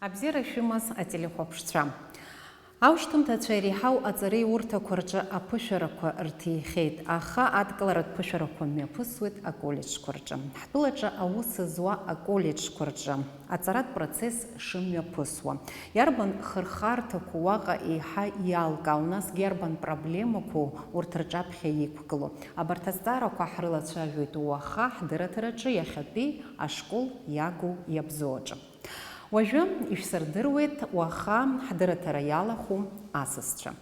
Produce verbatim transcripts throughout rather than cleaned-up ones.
Абзиара шәымаз, ателехәаԥшцәа! Аушьҭымҭацәа иреиҳау аҵареиурҭақәа рҿы аԥышәарақәа рҭихьеит, аха адкыларатә ԥышәарақәа мҩаԥысуеит аколлеџьқәа рҿы. Ҳтәылаҿы аус зуа аколлеџьқәа рҿы аҵаратә процесс шымҩаԥысуа, иарбан хырхарҭақәоу уаҟа еиҳа иалкаау, насгьы иарбан проблемақәоу урҭ рҿаԥхьа иқәгылоу? Абарҭ азҵаарақәа ҳрылацәажәоит уаха ҳдырраҭараҿы иахьатәи ашкол иагу иабзоу аҿы. Уажәы ишәсырдыруеит уаха ҳдырраҭара иалахәу асасцәа.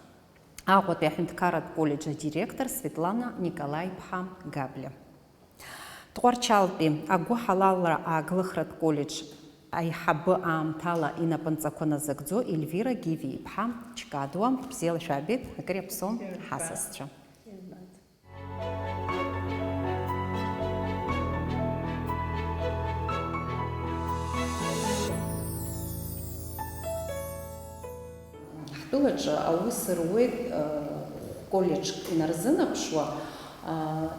Аҟәатәи аҳәынҭқарратә коллеџь адиректор Светлана Николаи-иԥҳа Габлиа. Тҟәарчалтәи агәыҳалалра ааглыхратә коллеџь аиҳабы аамҭала инапынҵақәа назыгӡо Ельвира Гиви-иԥҳа Чкадуа, бзиала шәаабеит, акыр иаԥсоу ҳасасцәа. Ҳтәылаҿы аус руеит, э, коллеџьк инарзынаԥшуа, а,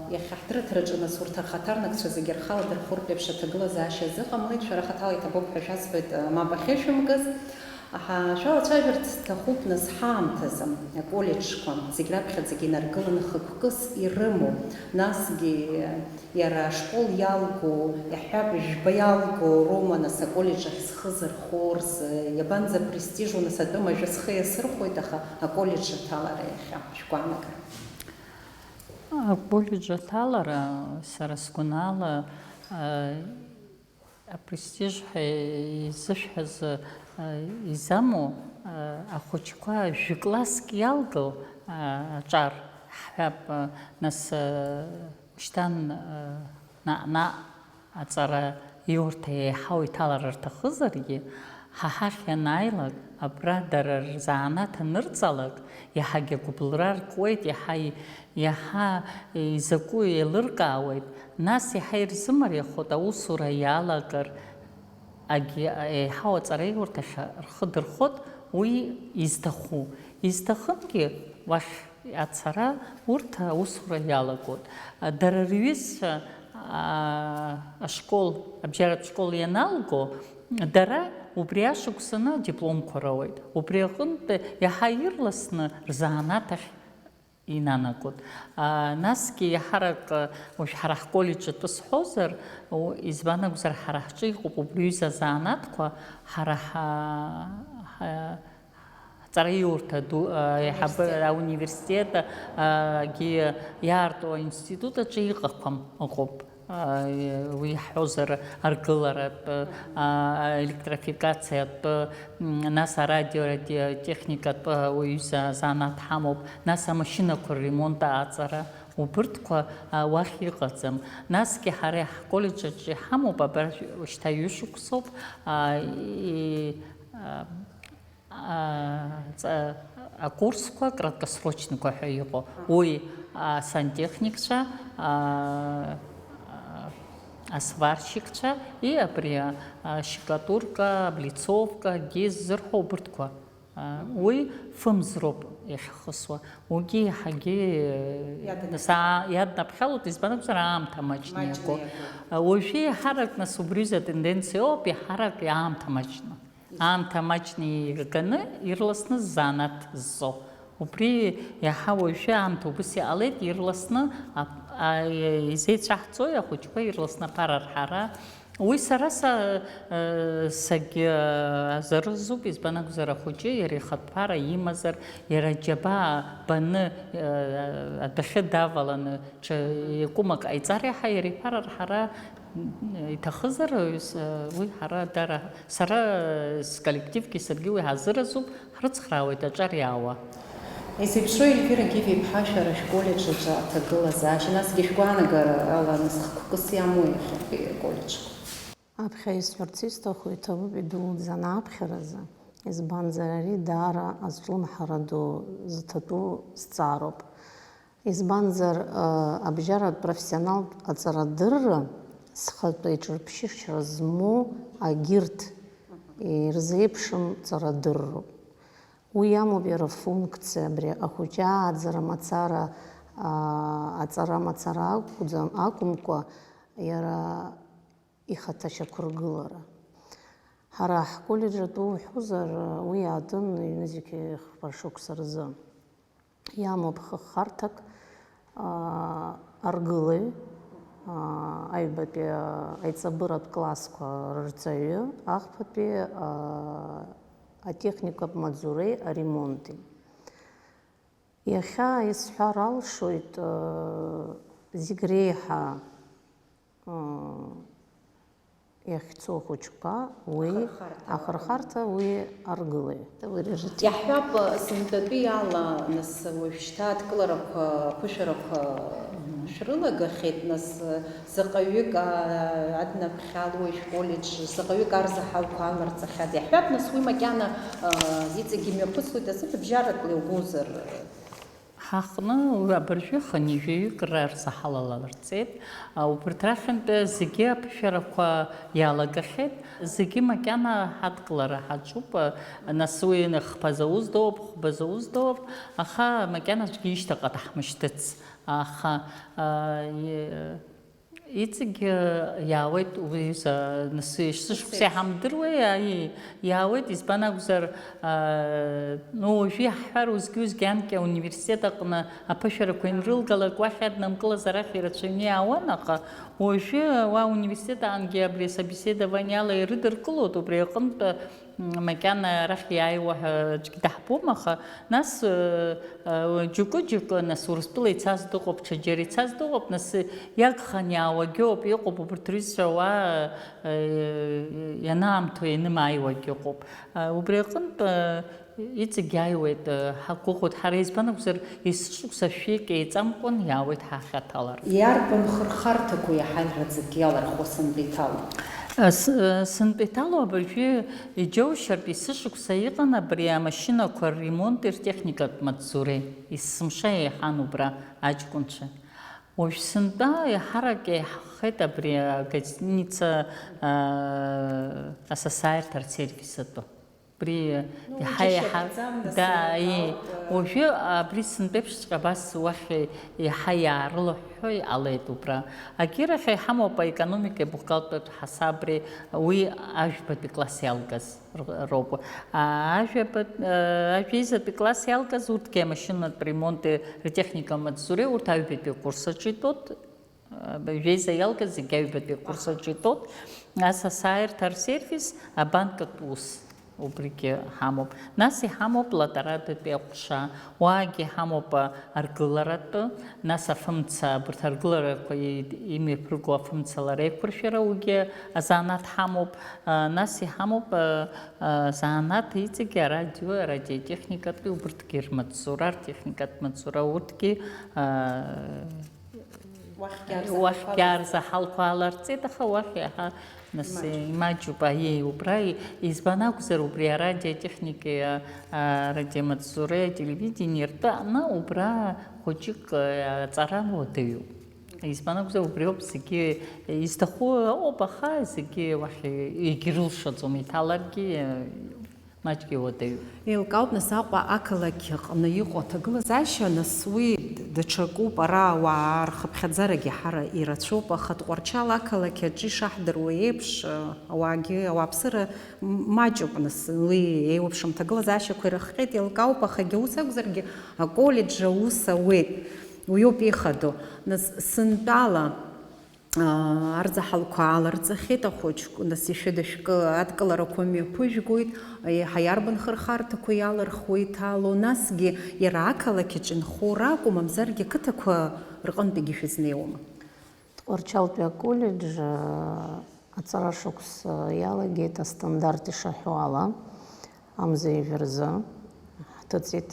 иахьа ҳдырраҭараҿы, нас, урҭ ахаҭарнакцәа зегьы рхала дырхәыртә еиԥш аҭагылазаашьа азыҟамлеит, шәара хаҭала иҭабуп ҳәа шәасҳәоит, э, мап ахьышәымкыз. Аҳа, шәалацәажәарц сҭахуп, нас, ҳаамҭазы аколлеџьқәа зегь раԥхьаӡагьы инаргыланы хықәкыс ирымоу, насгьы иара ашкол иалго, иаҳҳәап, жәба иалго роума, нас, аколлеџь ахь зхы зырхо рзы, иабанӡапрестижу, нас, атәым ажәа схы иасырхәоит, аха аколлеџь аҭалара иахьа шәгәаанагара? Аколлеџь аҭалара, сара сгәанала, а, апрестиж ҳәа изышәҳәаз, а, изамоу, а, ахәыҷқәа жәкласск иалгау, а, аҿар ҳҳәап, а, нас, а, шьҭан, а, наҟ-наҟ аҵара иурҭа еиҳау иҭалар рҭахызаргьы, ҳа ҳахь ианааилак, абра дара рзанааҭ анырҵалак, иаҳагьы агәыбылра ркуеит, иаҳа, иаҳа изакәу еилыркаауеит, нас иаҳа ирзымариахоит аусура иалагар, агьи еиҳау аҵараиурҭахь рхы дырхот уи изҭаху. Изҭахымгьы уахь ацара урҭ аусура иалагоит. Дара рҩызцәа, аа, ашкол, абжьаратә школ ианалго, дара убри ашықәсаны адипломқәа роуеит. Убри аҟынтә иаҳа ирласны рзанааҭ ахь инанагоит. А, насгьы иаҳарак, уажә ҳара ҳколлеџь атәы сҳәозар, у-, избан акәзар, ҳара ҳҿы иҟоуп убри аҩыза азанааҭқәа, ҳара ҳа-, ҳа-, ҳҵараиурҭа ду, а, еиҳабы, Университет. Ауниверситет, а, гьы иаарту аинститут аҿы иҟақәам ыҟоуп. А, уи иаҳҳәозар, аргыларатә, а, аелектрификациатә, м, нас арадио, радиотехникатә, а, уаҩыза азанааҭ ҳамоуп, нас амашьынақәа рремонт аҟаҵара, убырҭқәа, а, уахь иҟаӡам. Насгьы ҳара ҳколлеџь аҿы иҳамоуп, абар шьҭа ҩышықәсоуп, а, и-, а, а, ҵа-, акурсқәа краткосрочникқәа ҳәа иҟоу. Уи, а, сантехникцәа, а, а, асварщикцәа, и абри, а, а, штукатурка, облицовка, гьы ззырҳәо убырҭқәа. А, уи фымз роуп иахьхысуа. Уигьы иаҳагьы, э, Иаднаԥхьалоит. са-, иаднаԥхьалоит, избан акәзар, аамҭа маҷны Маҷны иаго. иаго. А, уажәы иаҳарак, нас, убри аҩыза атенденциа ауп, иаҳарак аамҭа маҷны. Аамҭа маҷны иганы ирласны ззанааҭ зҵо. Убри иаҳа уажәы аамҭа убыс иҟалеит, ирласны ап-, а, изеицәаҳҵои ахәыҷқәа ирласны аԥара рҳара? Уи сара са, э, сагь-, азыразуп, избан акәзар, ахәыҷы иара ихатә ԥара имазар, иара аџьабаа баны, э, адәахьы даваланы, ҽа икәымак ҟаиҵар, иаҳа иара иԥара рҳара иҭахызар, с-, уи ҳара дара, сара сколлективгьы саргьы уи ҳазыразуп, ҳрыцхраауеит аҿар иаауа. Изеиԥшроу Ельвира Гиви-иԥҳа шәара шәколлеџь аҿы аҭагылазаашьа, насгьы шәгәаанагарала, нас, хықәкыс иамоу иахьатәи аколлеџьқәа? Аԥхьа исҳәарц исҭаху, иҭабуп идуӡӡан аԥхьаразы, избанзар, ари даара азҿлымҳара ду зҭатәу зҵаароуп. Избанзар, э, абжьаратә профессионалтә аҵарадырра зхатә еиҿырԥшьышьа змоу агьырҭ ирзеиԥшым ҵарадырроуп. Уи амоуп иара афункциа, абри ахәыҷы ааӡара мацара, аа, аҵара мацара акәӡам, акәымкәа, иара ихаҭа шьақәыргылара. Ҳара ҳколлеџь атәы уҳәозар, уи аатын ҩынызқьи хԥа шықәса рзы. Иамоуп хыххарҭак, аа, аргылаҩ, аа, аҩбатәи, аа, аиҵабыратә классқәа рырҵаҩы, ахԥатәи, аа, атехникатә маҵзуреи аремонти. Иахьа исҳәар алшоит, аа, зегь реиҳа, аа, иахьцо ахәыҷқәа, уи ахырхарҭа, ахырхарҭа, уи аргылаҩ. Иаҳҳәап, сынтәатәи ала, нас, уажәшьҭа адкыларақәа, аԥышәарақәа шәрылагахьеит, нас, заҟаҩык, а, аднаԥхьалоу шәколлеџь, заҟаҩык арзаҳалқәа аларҵахьада? Иаҳҳәап, нас, уи макьана, а, иҵегь имҩаԥыслоит азы, быбжьаратәла иугозар? Ҳаҟны абыржәы хынҩажәаҩык рарзаҳалаларҵеит. Убырҭ рахьынтә зегьы аԥышәарақәа иалагахьеит, зегьы макьана ҳадкылара ҳаҿуп, нас уи хԥа зауз дыҟоуп, хәба зауз дыҟоуп, аха макьана аӡәгьы ишьҭаҟа даҳмышьҭыц. Аха, а, и-, Иҵегь, э, иаауеит уи, э, нас, ишшықәса иҳамдыруеи, аиеи, иаауеит, избан акәзар, э, ну, уажәы иаҳҳәар, уеизгьы-уеизгьы анкьа ауниверситет аҟны аԥышәарақәа инрылгалак уахь иаднамкылаз арахь ирацәаҩны иаауан, аха уажәы уа ауниверситет аҟынгьы абри асобеседование ала ирыдыркылоит, убри аҟынтә, М, макьана арахь иааиуа ҳәа аӡәгьы даҳбом, аха нас, э, э, џьоукы-џьоукы, нас, Урыстәыла ицаз дыҟоуп, ҽаџьара ицаз дыҟоуп, нас, иагханы иаауагьы ыҟоуп, иҟоуп убырҭ рҩызцәа уа, э, ианаамҭоу ианымааиуагьы ыҟоуп. Э, убри аҟынтә, э, иҵегь иааиуеит, э, ҳақәгәыӷуеит, ҳара избан акәзар, Есышықәса шәҩык еиҵамкәан иаауеит ҳахьаҭалар. Иарбан хырхарҭақәоу иаҳа жәаӡак иалырхуа сынтәа иҭало? С-, сынтәа иҭало абыржәы иџьоушьартә есышықәса иҟан абри амашьынақәа рремонти ртехникатә маҵзуреи. Есымша еиҳан убра аҷкәынцәа. Уажә сынтәа еиҳарак еиҳахеит абри агостиница, а, асасааирҭа рсервис атәы. Убри, ну, иаҳа-иаҳа, џьашьатәӡам, нас, да, еилкаауп, и, э, уажәы абри сынтәеиԥшҵәҟьа абас уахь иаҳа иаарылыҳәҳәо иҟалеит убра. Агьырахь иҳамоуп аекономикеи абухгалтератә ҳасабреи, уи ажәбатәи класс иалгаз р-, роуп. А, ажәабатә-, э, ажәеизатәи класс иалгаз урҭгьы амашьынатә ремонти ртехникатә маҵзуреи, урҭ аҩбатәи акурс аҿы итәоуп. Жәеиза иалгаз зегьы аҩбатәи акурс аҿы итәоуп. Нас асааирҭа рсервис, абанкатә ус, убригьы ҳамоуп. Нас иҳамоуп латарадатәи аҟәша, уаагьы иҳамоуп, а, аргыларатәы, нас афымца, абарҭ аргыларақәа и-, имҩаԥырго афымцала реиқәыршәара, уигьы азанааҭ ҳамоуп. А, нас иҳамоуп, а, а, азанааҭ иҵегьы арадио, арадиотехникатәи, убырҭгьы рмаҵзура, ртехникатә маҵзура, урҭгьы, а, Уахьгьы арзаҳалқәа, уахьгьы арзаҳалқәа аларҵеит, аха уахь иаҳа, нас, имаҷуп. Имаҷуп, аиеи, убра и-, избан акәзар, убри арадиотехникеи, а, а, радиомаҵзуреи, ателевидение ртәы аҟны убра хәыҷык, а, аҵара уадаҩуп. Избан акәзар, убриоуп зегьы изҭаху ыҟоуп, аха зегьы уахь егьрылшаӡом, иҭаларгьы, а, Маҷк иуадаҩуп. Еилкаауп, нас, Аҟәа ақалақь аҟны иҟоу аҭагылазаашьа, нас, уи даҽакуп, ара ауаа рхыԥхьаӡарагьы ҳара ирацәоуп, аха Тҟәарчал ақалақь аҿы ишаҳдыруа еиԥш, ауаагьы, ауааԥсыра м-, маҷуп, нас, уи еиуеиԥшым аҭагылазаашьақәа ирыхҟьеит, еилкаауп, ахагьы ус акәзаргьы, аколлеџь аус ауеит, уиоуп ихадоу. Нас, сынтәала, Арзаҳалқәа ааларҵахьеит ахәыҷқәа, нас ишәыда-шәкы адкыларақәа мҩаԥыжәгоит, еиҳа иарбан хырхарҭақәа иалырхуа иҭало, насгьы иара ақалақь аҿы инхо ракәу, мамзаргьы қыҭақәа рҟынтәигьы шәызнеиуама? Тҟәарчалтәи аколлеџь, а, аҵара шықәс, а, иалагеит астандарт ишаҳәо ала, амза ҩажәа рзы ҳҭыҵит.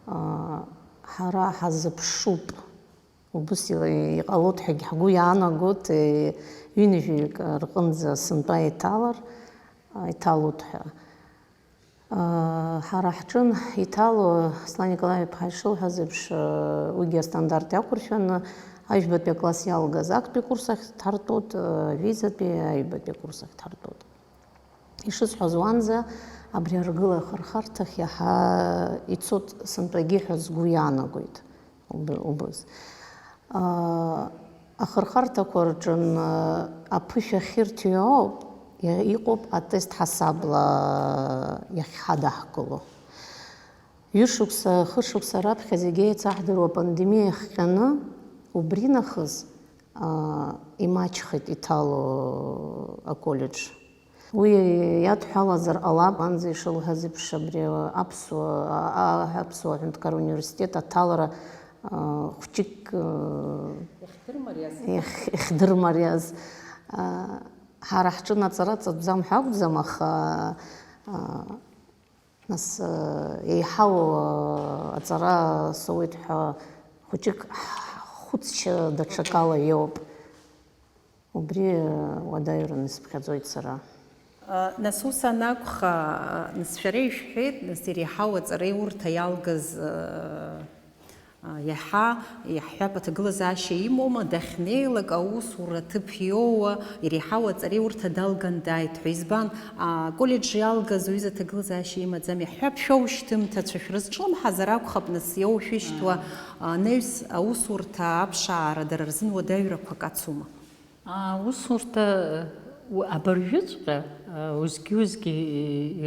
А, ҳара ҳазыԥшуп. Убыс ила-, иҟалоит ҳәагьы ҳгәы иаанагоит, е, ҩынҩажәаҩык рҟынӡа сынтәа иҭалар, а, иҭалоит ҳәа. А, ҳара ҳҿын иҭало, Аслан Николаи-иԥҳа ишылҳәаз еиԥш, а, уигьы астандарт иақәыршәаны, аҩбатәи акласс иалгаз актәи курс ахь дҳартәоит, а, жәеизатәи аҩбатәи акурс ахь дҳартәоит. Ишысҳәаз уанӡа, абри аргыла ахырхарҭахь иаҳа ицоит сынтәагьы ҳәа сгәы иаанагоит уб-, убыс. Аа, ахырхарҭақәа рҿы, м, аԥышәа ахьырҭиуа ауп, Иа-, иҟоуп атест ҳасабла иахьҳадаҳкыло. Ҩышықәса, хышықәса раԥхьа зегьы еицаҳдыруа апандемиа иахҟьаны, убри нахыс, аа, имаҷхеит иҭало аколлеџь. Уи иадҳәалазар ҟалап, анӡа ишылҳәаз еиԥш, абри аԥсуа, а-, а-, аԥсуа аҳәынҭқар университет аҭалара, аа, хәҷык, аа, Иахдырмариаз. Иах-, иахдырмариаз. Аа, ҳара ҳҿынаҵара ҵатәӡам ҳәа акәӡам, аха, аа, Нас, э, еиҳау, э, аҵара соуеит ҳәа хәыҷык ҳхәыцшьа даҽакала иоуп. Убри, э, уадаҩран исыԥхьаӡоит сара. Э, нас ус анакәха, э, нас шәара ишәҳәеит, нас иреиҳау аҵареи урҭ аиалгаз, э, Иаҳа, иаҳҳәап, аҭагылазаашьа имоума, дахьнеилак аусура аҭыԥ иоуа, иреиҳау аҵареи урҭ адалган дааит ҳәа. Избан, аколлеџь иалгаз уҩыза аҭагылазаашьа имаӡам, иаҳҳәап, шәоушьҭымҭацәа шәрызҿлымҳазар акәхап, нас иоушәышьҭуа, анаҩс аусурҭа аԥшаара дара рзын уадаҩрақәак ацума? Аусурҭа, у-, абыржәыҵәҟьа, а, узгьы-узгьы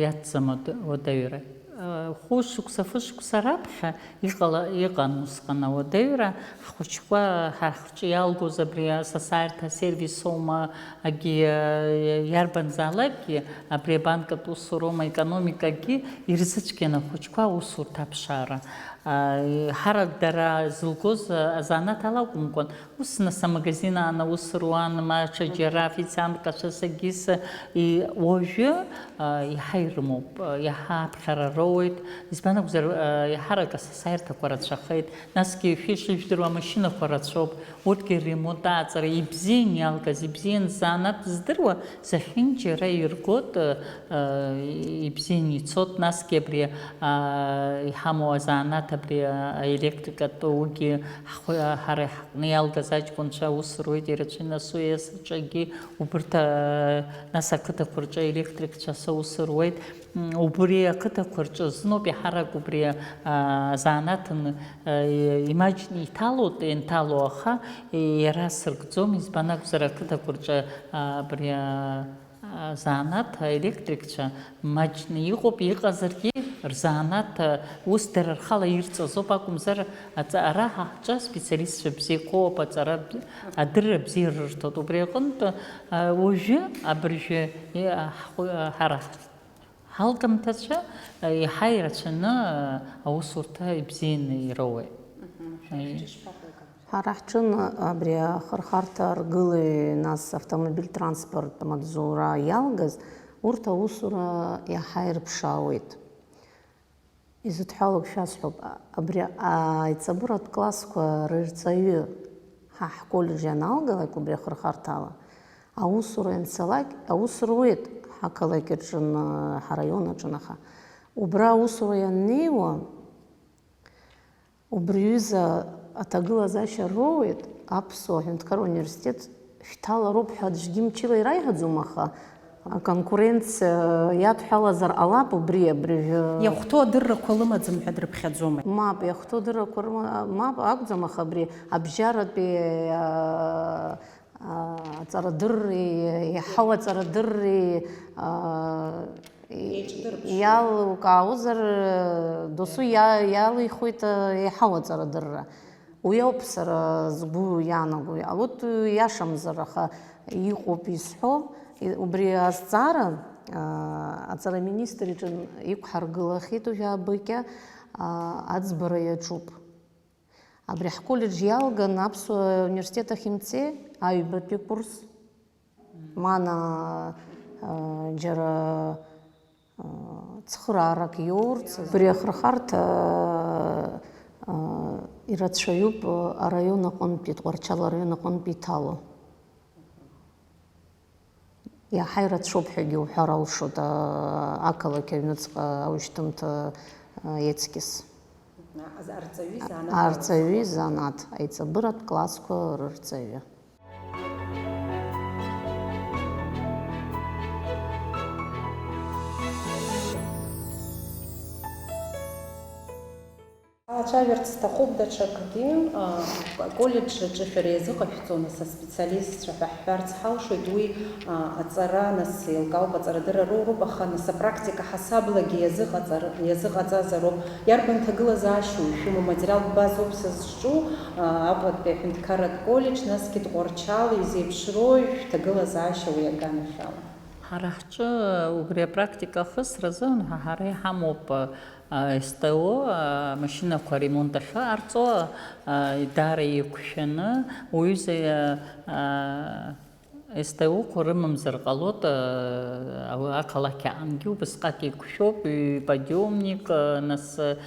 иацҵам уад-, уадаҩра. А, хәышықәса, фышықәса раԥхьа иҟала-, иҟан усҟан ауадаҩра, ҳхәыҷқәа ҳа-, ҳҿы иалгоз абри асасааирҭа асервис оума, агьи, а, иарбанзаалакгьы, абри абанкатә усуроума, аекономикагьы ирзыцәгьан ахәыҷқәа аусурҭа аԥшаара. А, ҳарак дара зылгоз, а, азанааҭ ала акәымкәан, Ус, нас, амагазин аан аус руан, ма ҽаџьара официанткацәа сагьыс, и-, уажәы, а, иаҳа ирымоуп, а, иаҳа аԥхьара роуеит, избан акәзар, а, иаҳарак асасааирҭақәа рацәахеит, насгьы шәа ишыжәдыруа амашьынақәа рацәоуп, урҭгьы ремонт, аҵара, ибзиан иалгаз, ибзиан ззанааҭ здыруа, зехьынџьара иргоит, а, а, ибзиан ицоит, насгьы абри, а, иҳамоу азанааҭ абри, а, аелектрикатә уигьы Ҳхәы-, ҳара ҳҟны иалгаз аҷкәынцәа аус руеит, ирацәаҩны асуеса рҿагьы убырҭ, а, нас ақыҭақәа рҿы аелектрикцәа аса ус руеит. М, убри ақыҭақәа рҿы зноуп иаҳарак убри, а, азанааҭ н-, а, имаҷны иҭалоит, ианҭало, аха иара сыркӡом, избан акәзар, ақыҭақәа рҿы, а, абри, а, Азанааҭ аелектрикцәа маҷны иҟоуп, иҟазаргьы рзанааҭ ус дара рхала ирҵазоуп акәымзар, аҵ-, ара ҳаҳҿы аспециалистцәа бзиақәоуп, аҵара б-, адырра бзиа рырҭоит. Убри аҟынтә, а, уажәы абыржәы, е, ҳхәы-, ҳара ҳ-, ҳалгамҭацәа, а, еиҳа ирацәаны, а, аусурҭа ибзианы ироуеит. Мгм. Шәара Аи. Шәышԥаҟоу? Ҳара ҳҿын абри ахырхарҭа аргылаҩ, нас автомобиль транспорт амаҵзура иалгаз, урҭ аусура иаҳа ирыԥшаауеит. Изыдҳәалоу шәасҳәап, абри аиҵабыратә классқәа рырҵаҩы ҳа ҳколлеџь ианалгалак убри ахырхарҭала, аусура ианцалак, аус руеит ҳақалақь аҿын, ҳараион аҿын, аха убра аусура ианнеиуа, Убри аҩыза аҭагылазаашьа роуеит, аԥсуа аҳәынҭқар университет шәҭалароуп ҳәа аӡәгьы мчыла ираиҳәаӡом, аха аконкуренциа иадҳәалазар ҟалап убри абыржәы. Иахәҭоу адыррақәа лымаӡам ҳәа дрыԥхьаӡома? Мап, иахәҭоу адыррақәа рыма-, мап акәӡам, аха абри абжьаратәи, а, аҵарадырреи, иаҳау аҵарадырреи, а, Еиҿдырԥшуа. Иалукаауазар, досу иа-, иалихуеит, еиҳау аҵарадырра. Уи ауп сара сгәы иаанаго. Иҟалоит, иашамзар, аха иҟоуп исҳәо. И-, убри азҵаара, а, аҵара аминистр иҿы иқәҳаргылахьеит уажәы абыкьа, а, аӡбара иаҿуп. Абри ҳколлеџь иалган аԥсуа университет ахь имцеи, аҩбатәи курс, мана, а, џьара, а, цхыраарак иоурц, абри ахырхарҭа, а, ирацәаҩуп араион аҟынтәи, Тҟәарчал араион аҟынтәи иҭало. Иаҳа ирацәоуп ҳәагьы уҳәар алшоит, а, ақалақь аҩныҵҟа аушьҭымҭа, а, еҵкьыс. Арҵаҩи занааҭ. Арҵаҩи занааҭ, аиҵабыратә классқәа рырҵаҩы. Ала Ҳацәажәарц сҭахуп даҽакгьы, а, аколлеџь аҿы шәара иазыҟашәҵо, нас, аспециалистцәа ҳәа ҳҳәарц ҳалшоит, уи, а, аҵара, нас, еилкаауп, аҵарадырра роуроуп, аха, нас, апрактика ҳасаблагьы иазыҟаҵар-, иазыҟаҵазароуп. Иарбан ҭагылазаашьоу ишәымоу? Материалтә базоуп сызҿу, а, Аҟәатәи аҳәынҭқарратә коллеџь, насгьы Тҟәарчал, изеиԥшроу шәҭагылазаашьа уи аганахьала? Ҳара ҳҿы убри апрактика ахысразы, ҳа-, ҳара иҳамоуп, а, СТО, а, машьынақәа аремонт ахьыҟарҵо, а, даара еиқәшәаны, уҩыза, а, СТО-қәа рымамзар ҟалоит, а, ауи ақалақь аҟынгьы убысҟак еиқәшәоуп, ҩ-подиумник, а, нас, а,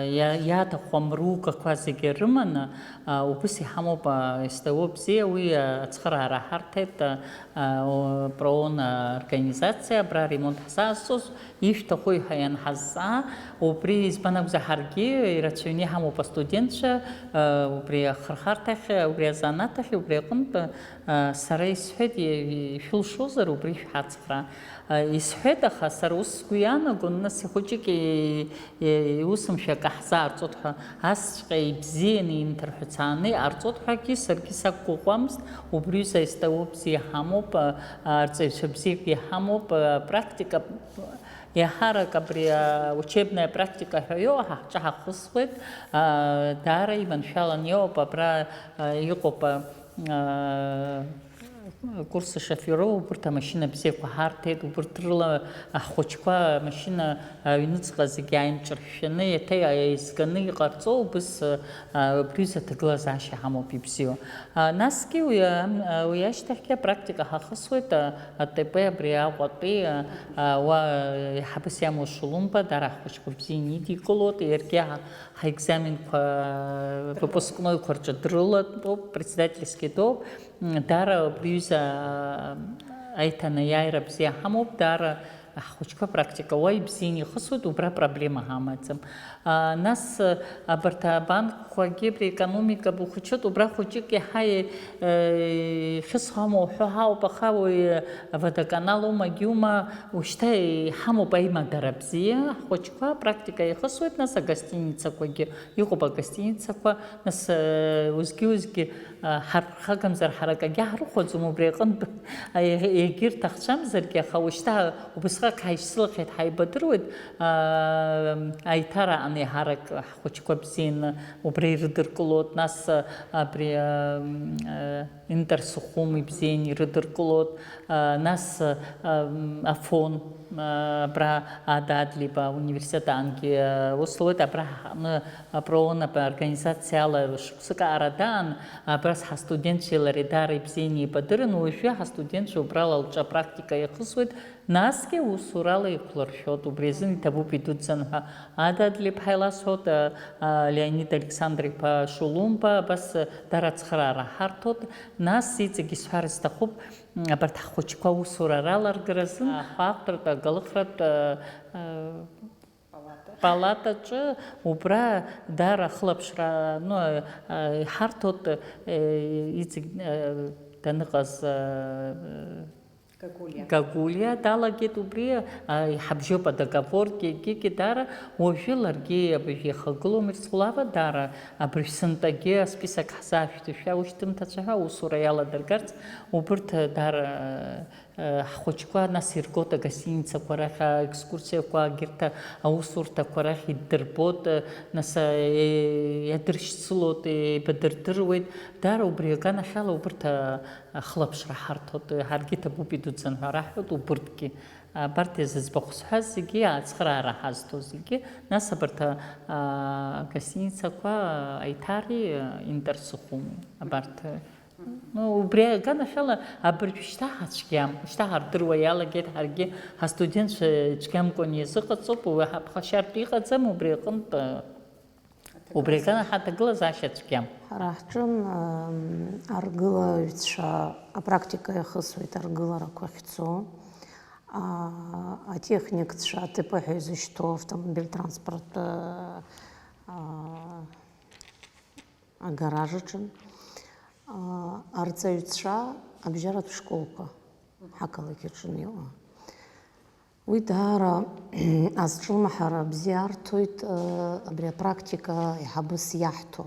иа-, иаҭаху амругақәа зегьы рыманы, а, убыс иҳамоуп, а, СТО бзиа, уи, а, ацхыраара ҳарҭеит, а, а, о-, проон организациа, абра аремонт ҳзаазҵоз, ишәҭаху ҳәа ианҳазҵаа, убри избан акәзар ҳаргьы ирацәаҩны иҳамоуп астудентцәа, а, убри ахырхарҭахь, убри азанааҭ ахь, убри аҟынтә, а, сара исҳәеит, и-, ишәылшозар убри шәҳацхраа. А, исҳәеит, аха сара ус сгәы иаанагон, нас ихәыҷык и-, и-, иусумшәа акы ҳзаарҵоит ҳәа, асҵәҟьа ибзианы инҭырҳәцааны иҟарҵоит ҳәагьы саргьы сақәгәыӷуамызт, убри ҩыза СТО бзиа ҳамоуп, а, арҵаҩцәа бзиак иҳамоуп, а, практика, иаҳарак абри, а, учебная практика ҳәа иоуа ҳа ҳҿы ҳахысуеит, а, даара иманшәалан иоуп, абра, а, иҟоуп, а, а, курсы шофёров, убырҭ амашьына бзиақәа ҳарҭеит, убырҭ рыла ҳхәыҷқәа амашьына аҩныҵҟа зегьы ааимҿыршәшәаны, еиҭа еизганы иҟарҵо убыс, а, абри ҩыза аҭагылазаашьа ҳамоуп ибзиоу. А, насгьы уи, а, уи ашьҭахьгьы апрактика ҳахысуеит, а, АТП абри Аҟәатәи, а, а, уа, а, еиҳабыс иамоу Шулумба, дара ҳхәыҷқәа бзианы идикылоит, иаргьы ҳа-, ҳаекзаменқәа, а, выпускнойқәа рҿы дрылатәоуп, председательский доуп. М, даара абри аҩыза, а, аиҭанеиааира бзиа ҳамоуп, даара ҳхәыҷқәа практика уа ибзианы ихысуеит, убра проблема ҳамаӡам. А, нас, а, абарҭ абанкқәагьы абри аекономика бухычет, убра хәыҷык иаҳа, э, хьысҳәа амоу ҳәа ҳауп, аха уи, э, водоканал ума, гьума, ушьҭа иҳамоуп аимадара бзиа, ҳхәыҷқәа практика ихысуеит, нас агостиницақәагьы, иҟоуп агостиницақәа, нас, э, узгьы-узгьы, а, ҳарԥырхагамзар ҳара акагьы ҳрыхәаӡом, убри аҟынтә, а, егь-, егьырҭ ахцәамзаргьы, аха ушьҭа убысҟак ҳаишьцылахьеит, ҳаибадыруеит, а, аиҭараан еиҳарак ҳхәыҷқәа бзианы убра ирыдыркылоит, нас, а, абри, а, м, а, Интерсухум ибзианы ирыдыркылоит, а, нас, а, м, Афон, а, абра Ада Адлеиба университет аангьы, а, ус луеит, абра ҳаҟны Апроон организациала шықәсык аара даан, абас ҳастудентцәеи лареи даара ибзианы еибадырын, уажәы ҳастудентцәа убрала лҿы апрактика иахысуеит, насгьы аусурала еиқәлыршәоит, убри азын иҭабуп идуӡӡан ҳәа. Ада Адлеиԥҳа иласҳәоит, а, а, Леонид Александр-иԥа Шулумба, абас, а, дара ацхыраара ҳарҭоит, нас иҵегь исҳәар сҭахуп, м, абарҭ ҳхәыҷқәа аусура раларгаразын, ахәаахәҭратә, агалыхратә, а, а, Палатаҿы убра даара ахылаԥшра, ну, а, иҳарҭоит, э, иҵегь, э, даныҟаз, э, Гагулиа. Гагулиа далагеит убри, а, иҳабжьоуп адоговоргьы, егьигьы даара, уажәы ларгьы абыржәы ихагылоу Мерцхәлава даара абыржә сынтәагьы асписок ҳзаашәҭышәа, ушьҭымҭацәа ҳәа аусура иаладыргарц, убырҭ даара, Ҳхәыҷқәа нас иргоит агостиницақәа рахь, аекскурсиақәа, егьырҭ аусурҭақәа рахь иддырбоит, нас, иадыршьцылоит, еибадырдыруеит. Даара убри аганахьала убырҭ ахылаԥшра ҳарҭоит, ҳаргьы иҭабуп идуӡӡан ҳәа раҳҳәоит убырҭгьы. Абарҭ зыӡбахә сҳәаз зегьы, ацхыраара ҳазҭо зегьы, нас абарҭ агостиницақәа Аиҭари Интерсухуми, абарҭ. Ну, убри аганахьала абыржә шьҭа ҳацәгьам, шьҭа ҳардыруа иалагеит, ҳаргьы ҳастудентцәа цәгьамкәан иазыҟаҵоуп, уи ҳаԥхашьартә иҟаӡам, убри аҟынтә, убри аганахьала аҭагылазаашьа цәгьам. Ҳара ҳҿы, м, аргылаҩцәа апрактика иахысуеит аргыларақәа ахьцо, а, атехникцәа, АТП ҳәа изышьҭоу автомобиль транспорт, а, а, агараж аҿы, аа, арҵаҩцәа абжьаратә школқәа ҳақалақь аҿы иҟоу. Уи даара азҿлымҳара бзиа арҭоит, э, абри апрактика еиҳабыс иаҳҭо.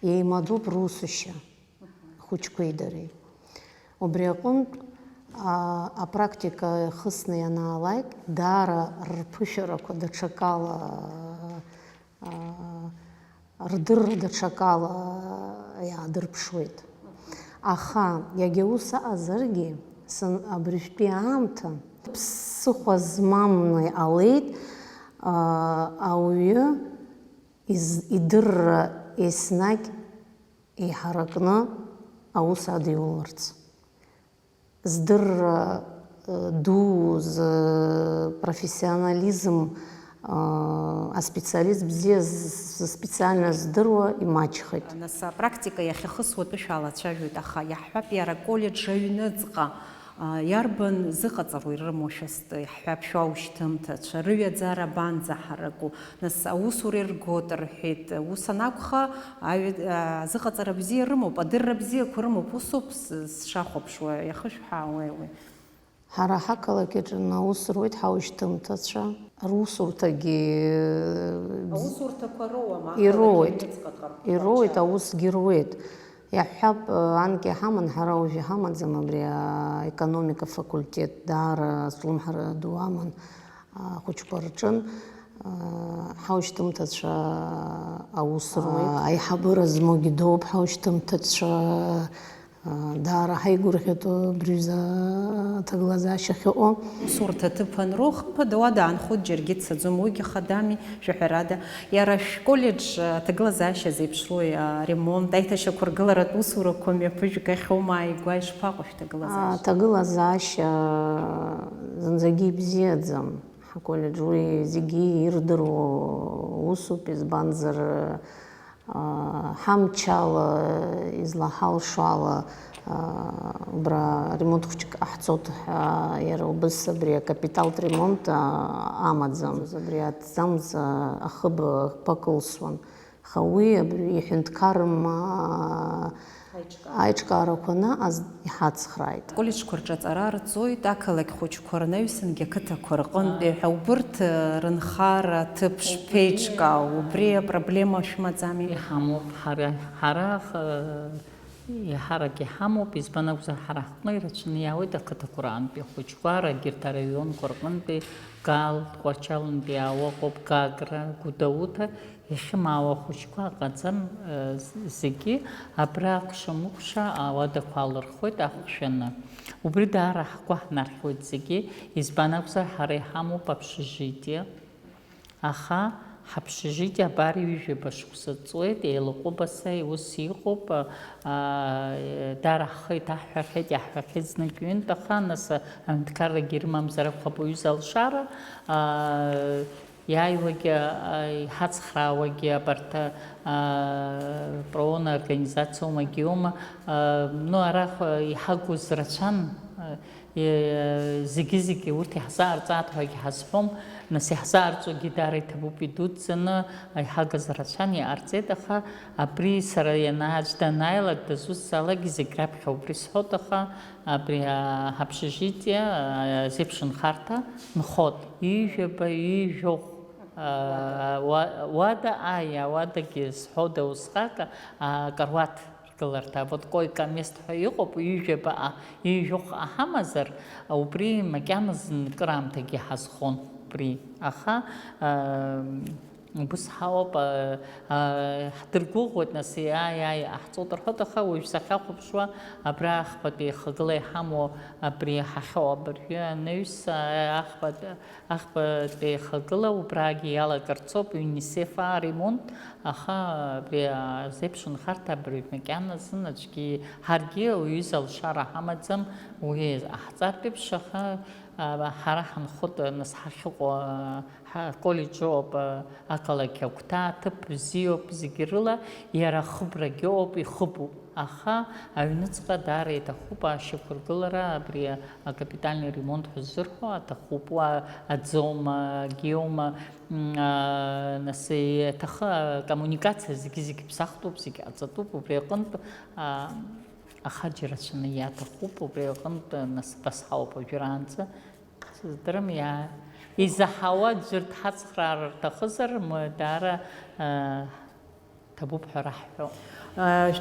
Еимадоуп русушьа, хәыҷқәеи дареи. Убри аҟынтә, а, апрактика ихысны ианаалак, даара рԥышәарақәа даҽакала, а, рдырра даҽакала иаадырԥшуеит. Аха, иагьа ус аҟазаргьы, сан-, абыржәтәи аамҭа ԥсыхәа змамны иҟалеит, а, ауаҩы из-, идырра еснагь еиҳаракны аус адиуларц. Здырра, э, ду, зпрофессионализм, э, аспециалист бзиа з-, зспециальность здыруа имаҷхеит. Нас апрактика иахьахысуа атәы шәалацәажәоит, аха иаҳҳәап, иара аколлеџь аҩныҵҟа, а, иарбан зыҟаҵароу ирымоушәа сты, иаҳҳәап, шәаушьҭымҭацәа, рыҩаӡара абанӡаҳараку? Нас аусура иргоит рҳәеит. Ус анакәха, аҩ-, а, азыҟаҵара бзиа рымоуп, адырра бзиақәа рымоуп, усоуп с-, сшахәаԥшуа, иахышәҳәаауеи уи? Ҳара ҳақалақь аҿы аус руеит ҳаушьҭымҭацәа, русурҭагьы, э, Аусурҭақәа роуам, ируеит, ақалақь аҩныҵҟа ҟарҵо. Ируеит, аусгьы руеит. Иаҳҳәап, э, анкьа иҳаман, ҳара уажә иҳамаӡам абри аекономика факультет, даара азҿлымҳара ду аман. Ахәыҷқәа рҿын, аа, ҳаушьҭымҭацәа аус руеит. Аиҳабыра змоугьы дууп, ҳаушьҭымҭацәа, аа, даара ҳаигәырӷьатәу абри аҩыза аҭагылазаашьа ахьыҟоу. Усурҭа аҭыԥ анроу, хымԥада, уа даанхоит, џьаргьы дцаӡом, уигьы хадами, жәаҳәарада. Иара шәколлеџь аҭагылазаашьа зеиԥшроуи, аремонт, аиҭашьақәыргыларатә усурақәа мҩаԥыжәгахьоума, ааигәа ишԥаҟоу шәҭагылазаашьа? Аҭагылазаашьа зынӡагьы ибзиаӡам. Ҳколлеџь уи зегьы ирдыруа усуп, избанзар, аа, ҳамчала, излаҳалшо ала, аа, убра ремонт хәыҷык ҟаҳҵоит ҳәа, иара убас абри акапиталтә ремонт, аа, амаӡам. Абри аҭӡамц, аа, ахыб, ахԥа кылсуан. Аха уи абри иҳәынҭқарра, аа, Аиҿкаара. Аиҿкаарақәа анаҟаз иҳацхрааит. Аколлеџьқәа рҿы аҵара арҵоит, ақалақь хәыҷқәа рнаҩсангьы ақыҭақәа рҟынтәи ҳәа, убырҭ, э, рынхара аҭыԥ шԥеиҿкаау, убри апроблема шәымаӡами? Иҳамоуп ҳара, ҳара, э, иаҳарак иҳамоуп, избан акәзар, ҳара ҳҟны ирацәаны иаауеит ақыҭақәа раантәи ахәыҷқәа, егьырҭ араионқәа рҟынтәи, Гал, Тҟәарчалнтәи иаауа ыҟоуп, Гагра, Гәдоуҭа, Иахьымаауа ахәыҷқәа ҟаҵан, э, з-, зегьы абра акәша-мыкәша ауадақәа алырхуеит ахәшәаны. Убри даара ҳгәы ҳнархьуеит зегьы, избан акәзар, ҳара иҳамоуп общежитие. Аха ҳобщежитие абар ҩажәаба шықәса ҵуеит, еилаҟәыбаса ус иҟоуп, а, даара ҳхы иҭаҳҳәахьеит, иаҳҳәахьеит знык-ҩынтә, аха нас аҳәынҭқаррагьы ирымамзар акәхап уҩыза алшара, а, Иааиуагьы, а, иҳацхраауагьы абарҭ, а, проонна организациоумагьы иоума, а, ну, арахь, а, иҳагыз рацәан, а, и-, зегьы-зегьы урҭ иаҳзаарҵааит ҳәагьы ҳазҳәом, нас иаҳзаарҵогьы даара иҭабуп, идуӡӡаны, а, иҳагыз рацәан, иҟарҵеит, аха абри сара ианааӡә данааилак, дызусҭзаалак зегь раԥхьа убри сҳәоит, аха абри, а, ҳобщежитие, а, зеиԥшынхарҭа нхоит. Ҩажәаба, ҩажәохә, аа, уа-, уада, аи, ауадагьы зҳәода усҟак, аа, каруаҭ ргыларҭа, вот койка-мест ҳәа иҟоуп, ҩажәаба, а, ҩажәохә ҳамазар, убри макьаназы кыраамҭагьы ҳазхон убри. Аха, аа, убыс ҳауп, аа, аа, ҳдыргәыӷуеит, нас, аи, аи, ҟаҳҵоит рҳәоит, аха уажә сахьахәаԥшуа, абра ахԥатәи ихагыла иҳамоу абри ҳахьоу абыржәы анаҩс, аа, ахԥатәи Ахԥатәи еихагыла убрагьы иалагарцоуп ЮНИСЕФ аремонт, аха абри азеиԥш нхарҭа абыржә макьаназын аӡәгьы, ҳаргьы уҩыза алшара ҳамаӡам, уи ҟаҳҵартә еиԥш, аха, а, ҳара ҳанхоит, нас ҳахьыҟоу, а, ҳколлеџь ыҟоуп, а, ақалақь агәҭа, аҭыԥ бзиоуп, зегьы рыла иара ахыбрагьы ыҟоуп, ихыбуп. Аха аҩныҵҟа даара иаҭахуп ашьақәыргылара, абри акапитальный ремонт ҳәа ззырҳәо аҭахуп, уа аӡома, геома, м, а, нас иаҭахы акоммуникациа зегьы-зегьы ԥсахтәуп, зегьы ҟаҵатәуп, убри аҟынтә, а, ахаџь рацәаны иаҭахуп, убри аҟынтә, нас, басҳауп уажәраанӡа. Здырам, иа-, изаҳауа аӡәыр дҳацхраар рҭахызар, ма даара, а, ҭабуп ҳәа раҳҳәо.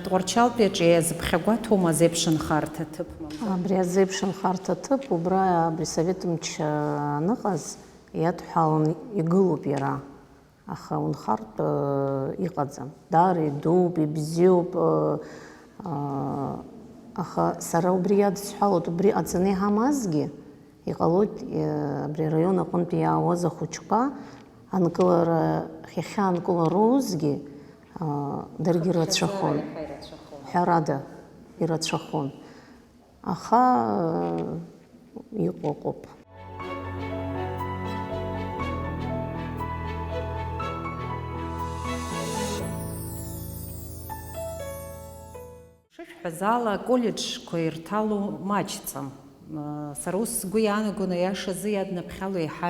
Тҟәарчалтәи аҿы иазыԥхьагәаҭоума азеиԥшынхарҭа ҭыԥ, мамзар? Абри азеиԥшынхарҭа ҭыԥ, убра абри Совет мч аныҟаз иадҳәалан игылоуп иара. Аха унхартә, ыы, иҟаӡам. Даара идууп, ибзиоуп, ыы, аа, аха сара убри иадысҳәалоит, убри ҟаҵаны иҳамазгьы, иҟалоит, ыы, абри араион аҟынтә иаауаз ахәыҷқәа анкылара, иахьаанкылароузгьы, аа, даргьы рацәахон. Ҳәарада, ирацәахон. Аха, ыы, иҟоу ыҟоуп. Шышәҳәаз ала, аколлеџьқәа ирҭало маҷӡам. Сара ус сгәы иаанагон, аиашазы иаднаԥхьало еиҳа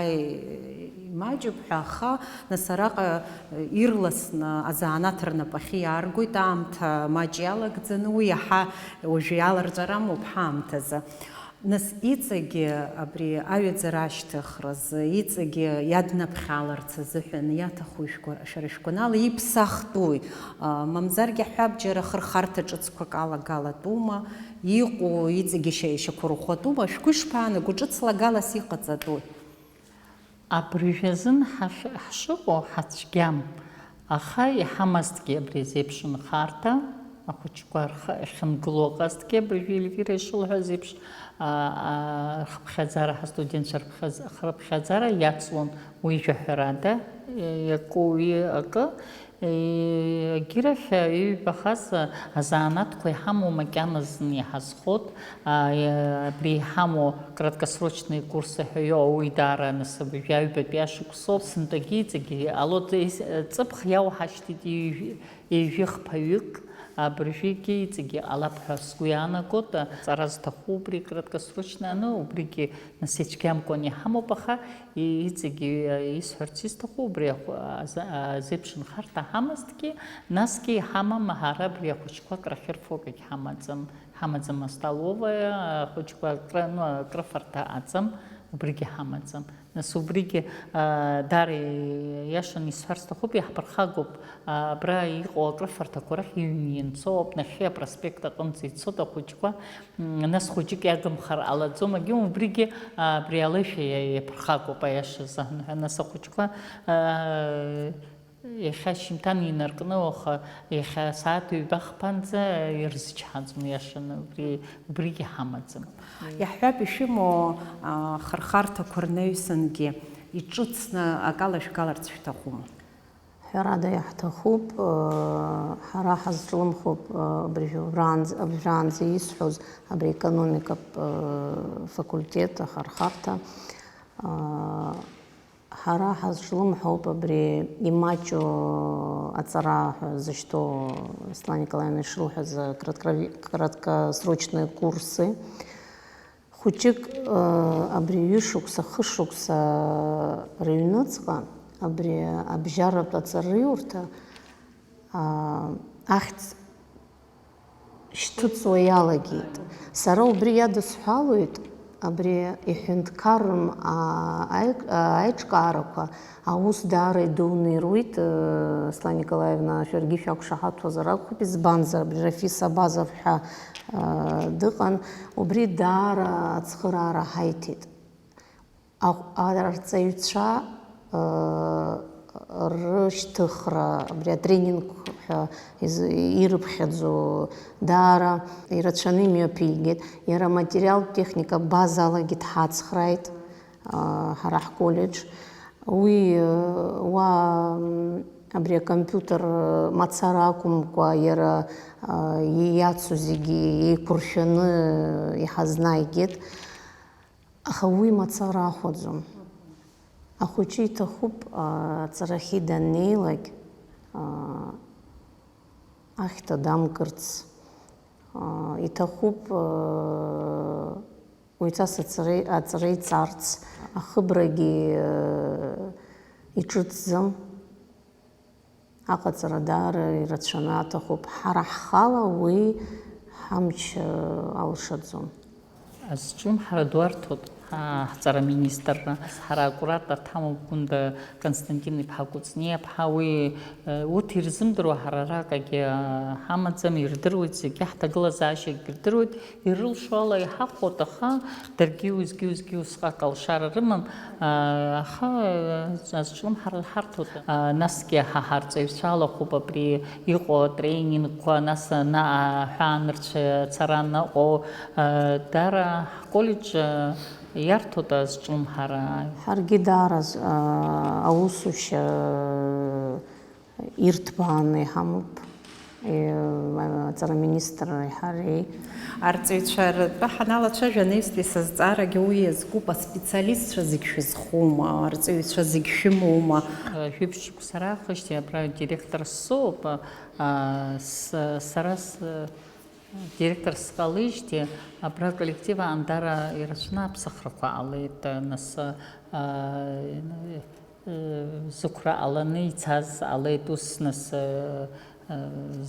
имаҷуп ҳәа, аха нас араҟа ирласны азанааҭ рнапахьы иааргоит, аамҭа маҷ иалагӡаны, уи иаҳа уажәы иаларҵәара амоуп ҳаамҭазы. Нас иҵегьы абри аҩаӡара ашьҭыхразы, иҵегьы иаднаԥхьаларц азыҳәан иаҭаху шәгәа-, шәара шәгәанала иԥсахтәуи? А, мамзаргьы ҳҳәап, џьара хырхарҭа ҿыцқәак алагалатәума, иҟоу иҵегьы шьа-, шьақәырӷәӷәатәума? Шәгәы ишԥаанаго, ҿыц лагалас иҟаҵатәуи? Абыржәы азын ҳахь-, ҳшыҟоу ҳацәгьам, аха иҳамазҭгьы абри азеиԥш нхарҭа, ахәыҷқәа рхы ахьынгылоу ҟазҭгьы, абыржәы Ельвира ишылҳәаз еиԥш, а, а, рхыԥхьаӡара, ҳастудентцәа рыԥхьаӡ-, рхыԥхьаӡара иацлон уи жәаҳәарада, иакуи акы, Егьирахь, иҩбахаз азанааҭқәа иҳамоу макьаназын иҳазхот, а, абри иҳамоу краткосрочные курсы ҳәа иоуа, уи даара насыԥ, жәаҩбатәи ашықәсоуп, сынтәагьы иҵегьы ало-, ҵыԥх иауҳашьҭит ҩажәи-, ҩажәи хԥаҩык, абыржәгьы иҵегьы ҟалап ҳәа сгәы иаанагот, ҵара зҭаху убри краткосрочно, аны убригьы Нас ицәгьамкәан иҳамоуп, аха и-, иҵегьы, э, исҳәарц исҭаху убри ахә-, аза-, азеиԥш нхарҭа ҳамазҭгьы, насгьы иҳамам ҳара абри ахәыҷқәа крахьырфо акгьы ҳамаӡам, ҳамаӡам астоловая, ахәыҷқәа акры-, ну, акрыфарҭа аӡам, убригьы ҳамаӡам. Нас убригьы, а, даара иашан исҳәар сҭахуп, иаҳԥырхагоуп, а, абра иҟоу акрыфарҭақәа рахь иҩны ианцо ауп, нахьхьи апроспект аҟынӡа ицоит ахәыҷқәа, М, нас хәыҷык иагымхар ҟалаӡом, агьым убригьы, а, абри алеишәа иа-, иаԥырхагоуп, аиашазы аҳәан, нас ахәыҷқәа, а, иахьа ашьыжьымҭан инаркны, уаха иахьа асааҭ ҩба хԥанӡа ирзычҳаӡом, иашаны, убри, убригьы ҳамаӡам. Иаҳҳәап, ишәымоу, а, хырхарҭақәа рнаҩсангьы иҿыцны акала шәгаларц шәҭахума? Ҳәарада, иаҳҭахуп, ыы, ҳара ҳазҿлымҳоуп, ыы, абыржәы ураанӡа, абжьаанӡа исҳәоз абри аекономикатә, ыы, факультет ахырхарҭа. Ыы, ҳара ҳазҿлымҳоуп абри имаҷу аҵара ҳәа зышьҭоу Светлана Николаевна ишылҳәаз, краткрови-, краткосрочные курсы. Хәыҷык, ыы, абри ҩышықәса, хышықәса рыҩныҵҟа абри абжьаратә аҵараиурҭа, аа, ахьӡ шьҭыҵуа иалагеит. Сара убри иадысҳәалоит, абри иҳәынҭқаррым, аа, аи-, аиҿкаарақәа Аус даара идуны ируит, э, Светлана Николаевна, шәаргьы шәақәшаҳаҭуазар акәхап, избанзар, абри Рафиса Абазов ҳәа, э, дыҟан, убри даара ацхыраара ҳаиҭеит. Аҟ-, арҵаҩцәа, э, рышьҭыхра, абри атренинг ҳәа изы-, ирыԥхьаӡо, даара ирацәаны имҩаԥигеит. Иара аматериалтә техника базалагьы дҳацхрааит. Ҳара ҳколлеџь. Уи, уа, абри акомпиутер мацара акәымкәа, иара иацу зегьы еиқәыршәаны иҳазнааигеит. Аха уи мацара ахәаӡом. Ахәыҷы иҭахуп, аҵарахьы даннеилак, ахьҭа дамкырц. Иҭахуп, Уаҩҵас аҵара, аҵара иҵарц ахыбрагьы, э, иҿыцӡам. Аҟаҵара даара ирацәаны аҭахуп. Ҳара ҳхала уи ҳамч, э, алшаӡом. Азҿлымҳара ду арҭоит. Ҳҵара министрра ҳара акуратор дҳамоуп Гәында Константин-иԥҳа Кәыҵниаԥҳа, уи, э, урҭ ирзымдыруа ҳара аракагьы, э, ҳамаӡам, ирдыруеит зегьы, ҳҭагылазаашьагь ирдыруеит, ирылшо ала иҳахәоит, аха даргьы уеизгьы-уеизгьы усҟак алшара рымам, э, аха, э, азҿлымҳара ҳарҭоит. Э, насгьы ҳа ҳарҵаҩцәа алахәуп абри иҟоу атренингқәа, нас ана-, аҳәаанырцә ацара анаҟоу, э, дара ҳколлеџь, э, Иарҭоит азҿлымҳара. Ҳаргьы даараӡ, аа, аусушьа, аа, ирҭбааны иҳамоуп, е, аҵара министрреи ҳареи. Арҵаҩцәа ртәы ҳаналацәажәа, анаҩстәи са зҵаарагьы уи иазкуп, аспециалистцәа зегь шәызхоума, арҵаҩцәа зегь шәымоума? Жәиԥшь шықәса раахижьҭеи абра директор соуп, аа, с-, сара с-, Директор сҟалеижьҭеи абра аколлектив аан дара ирацәаны аԥсахрақәа ҟалеит, нас, а, зықәра ҟаланы ицаз ҟалеит, ус, нас, а,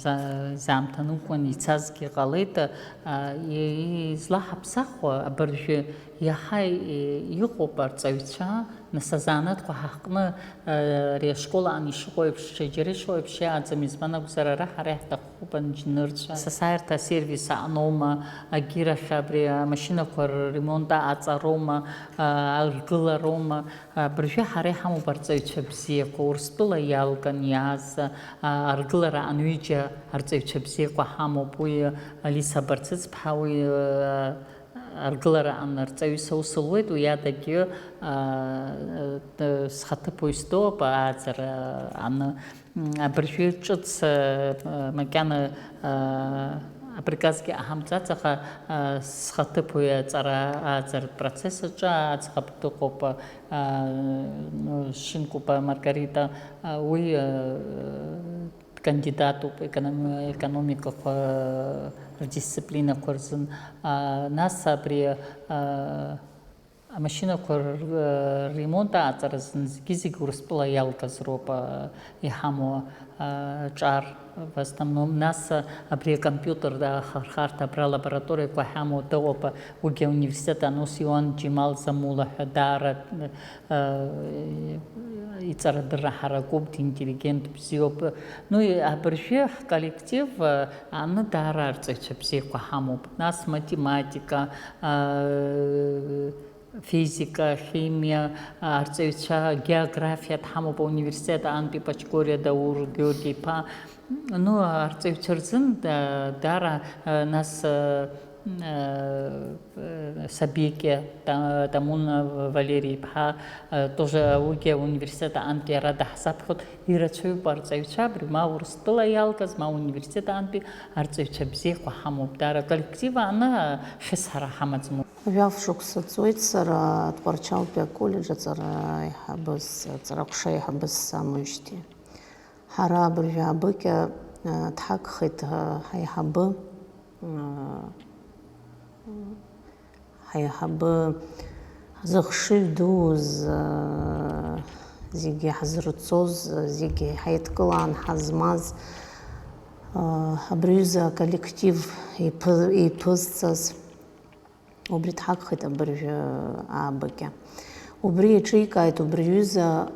за-, заамҭаныкәан ицазгьы ҟалеит, а, и-, и-, излаҳаԥсахуа абыржәы иаҳа и-, иҟоуп арҵаҩцәа, Нас азанааҭқәа ҳаҳҟны, э, ари ашкол аан ишыҟоу еиԥш, ҽаџьара ишыҟоу еиԥш иҟаӡам, избан акәзар, ара ҳара иаҳҭахуп анџьнырцәа. Сасааирҭа асервис аҟноума, агьырахь абри амашьынақәа рремонт аҟаҵароума, э, аргылароума, абыржәы ҳара иҳамоуп арҵаҩцәа бзиақәа, Урыстәыла иалган иааз, э, аргылара аан ҩыџьа арҵаҩцәа бзиақәа ҳамоуп, уи Алиса Барцыцԥҳа, уи, э, Аргылара аан арҵаҩыс аус луеит, уи адагьы, аа, схаҭыԥуаҩ сдоуп, ааӡара аан, м, абыржәы ҿыц, аа, макьана, аа, априказгьы аҳамҵац, аха, аа, схаҭыԥуаҩ аҵара ааӡаратә процесс аҿы аӡӷаб дыҟоуп, аа, Шинкуба Маргарита, аа, уи, аа, Кандидатуп економ-, економикақәа рдисциплинақәа рзын. А, нас абри, а, амашьынақәа р-, ремонт аҟаҵара азын зегьы-зегь Урыстәыла иалгаз роуп, а, иҳамоу, а, ҿар в основном. Нас, а, абри акомпиутер ахырхарҭа абра лабораториақәа ҳамоу дыҟоуп, уигьы ауниверситет аан ус иуан, Џьемал Замула ҳәа даара, Иҵарадырра ҳаракуп, динтеллигент бзиоуп. Ну, и-, абыржәы ҳколлектив, э, аан даара арҵаҩцәа бзиақәа ҳамоуп. Нас математика, э, физика, химиа, арҵаҩцәа, географиа дҳамоуп, ауниверситет аантәи Пачкориа Даур Георги-иԥа. Ну, арҵаҩцәа рзын, э, даара, э, нас, э, Сабике, Та-, Тамун Валери-иԥҳа, тоже уигьы ауниверситет аантәи ара даҳзаԥхьоит, ирацәаҩуп арҵаҩцәа, абри ма Урыстәыла иалгаз, ма ауниверситет аантәи арҵаҩцәа бзиақәа ҳамоуп, даара аколлектив ааны хьысҳара ҳамаӡам. Жәаф шықәса ҵуеит сара Тҟәарчалтәи аколлеџь аҵара аиҳабыс, аҵара аҟәша аиҳабыс самоижьҭеи. Ҳара абыржәы аабыкьа, а, дҳагхеит, а, ҳаиҳабы, а, ҳаиҳабы зыхшыҩ дуз, а, зегьы ҳзырҵоз, зегьы ҳаидкылаан ҳазмаз, а, абри аҩыза аколлектив иԥы-, иԥызҵаз. Убри дҳагхеит абыржәы аабыкьа. Убри еиҿикааит убри аҩыза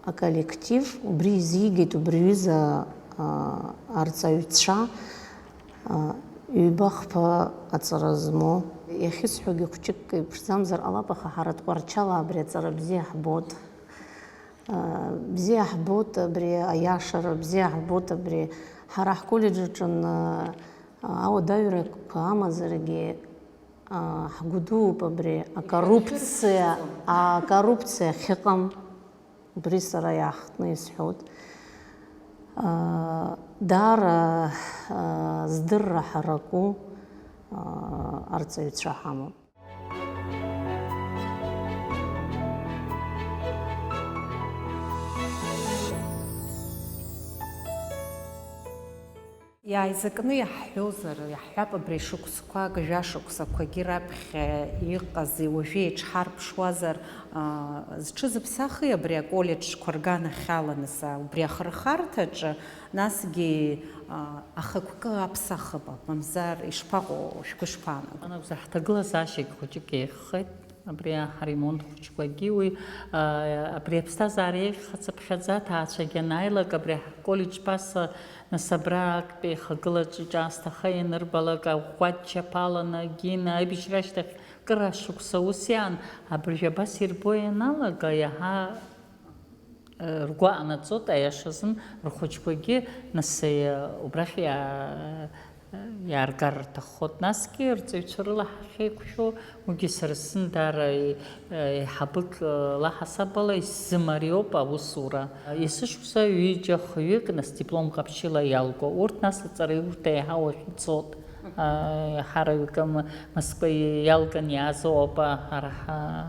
аколлектив, убри изигеит убри аҩыза, а, арҵаҩцәа, а, ҩба-хԥа аҵара змоу. Иахьысҳәогьы хәҷык иԥшӡамзар ҟалап, аха ҳара Тҟәарчала абри аҵара бзиа ҳбоит. А, бзиа ҳбоит абри аиашара, бзиа ҳбоит абри. Ҳара ҳколлеџь аҿы, а, ауадаҩрақәа амазаргьы, Аа, ҳгәы дууп абри акоррупциа, акоррупциа ахьыҟам, убри сара иаахтны исҳәоит. Аа, даара, аа, здырра ҳараку, аа, арҵаҩцәа ҳамоуп. Иааизакны иаҳҳәозар, иаҳҳәап, абри шықәсқәак, жәашықәсақәагьы раԥхьа иҟаз, уажәы еиҿҳарԥшуазар, аа, зҽызыԥсахи абри аколлеџьқәа рганахьала, нас, убри ахырхарҭаҿы, насгьы, аа, ахықәкы аԥсахып, мамзар ишԥаҟоу, шәгәы шԥаанаго? Анакәзар, ҳҭагылазаашьагь хәыҷык еиӷьхеит. Абри аҳаремонт хәыҷқәагьы уи, а, абри аԥсҭазаара иахьхацыԥхьаӡа аҭаацәагьы анааилак, абри ҳколлеџь ԥаса, нас абра актәи ихагылаҿы иҿаасҭа аха ианырбалак, аӷәӷәа ччаԥаланы, гина, аибашьра ашьҭахь кыр ашықәса ус иаан, абыржәы абас ирбо ианалага, иаҳа ргәы аанаҵоит, аиашазын, рхәыҷқәагьы нас, э, убрахь иа-, иааргар рҭаххоит. Насгьы рҵаҩцәа рыла ҳахьеиқәшәо, уигьы сара сзын даара, э, еиҳабык, э, лаҳасабала исзымариоуп аусура. Есышықәса ҩыџьа-хҩык нас диплом ҟаԥшьыла иалго. Урҭ нас аҵараиурҭа еиҳа уахь ицоит. Ҳара ҩкы Москва иалган иааз ауп, ҳара ҳа-,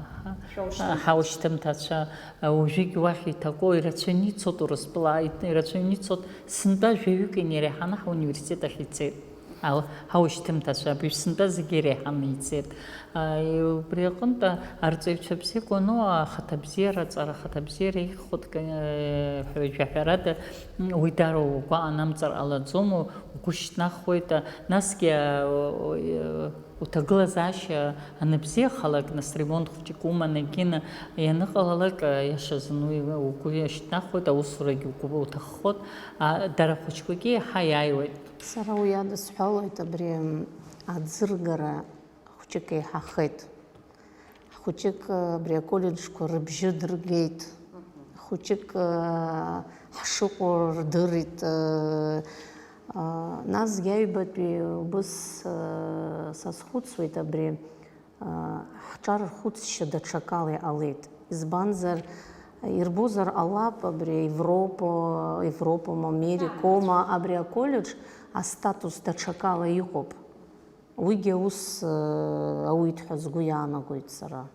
ҳа-, ҳаушьҭымҭацәа, уажәыгь уахь иҭаку ирацәаҩны ицоит Урыстәыла, ирацәаҩны ицоит, сынтәа жәаҩык инареиҳаны ҳауниверситет ахь ицеит. Ал-, ҳаушьҭымҭацәа, абри сынтәа зегьы иреиҳаны ицеит. А, и-, убри аҟынтә арҵаҩцәа бзиақәа ану, ахаҭабзиара, аҵара ахаҭабзиара ихәыдкны, э, ҳәа-, жәаҳәарада, м, уи дара угәы анамҵар ҟалаӡом, угәы шьҭнахуеит, а, насгьы, а, у-, у-, уҭагылазаашьа аныбзиахалак, нас ремонт хәыҷык уман егьины ианыҟалалак, а, иашазын уи угәы шьҭнахуеит, аусурагьы угәы уҭаххоит, а, дара ахәыҷқәагьы иаҳа иааиуеит. Сара уи адысҳәалоит, абри, м, аӡыргара хәҷык еиҳахеит. Хәҷык, абри аколлеџьқәа рыбжьы дыргеит. Хәҷык, ҳшыҟоу рдырит. Насгьы аҩбатәи убыс сазхәыцуеит, абри ҳҿар рхәыцшьа даҽакала иҟалеит. Избанзар, ирбозар ҟалап, абри Европа, Европома, Америкома, абри аколлеџь астатус даҽакала иҟоуп. Уигьы аус, э, ауит ҳәа сгәы иаанагоит сара.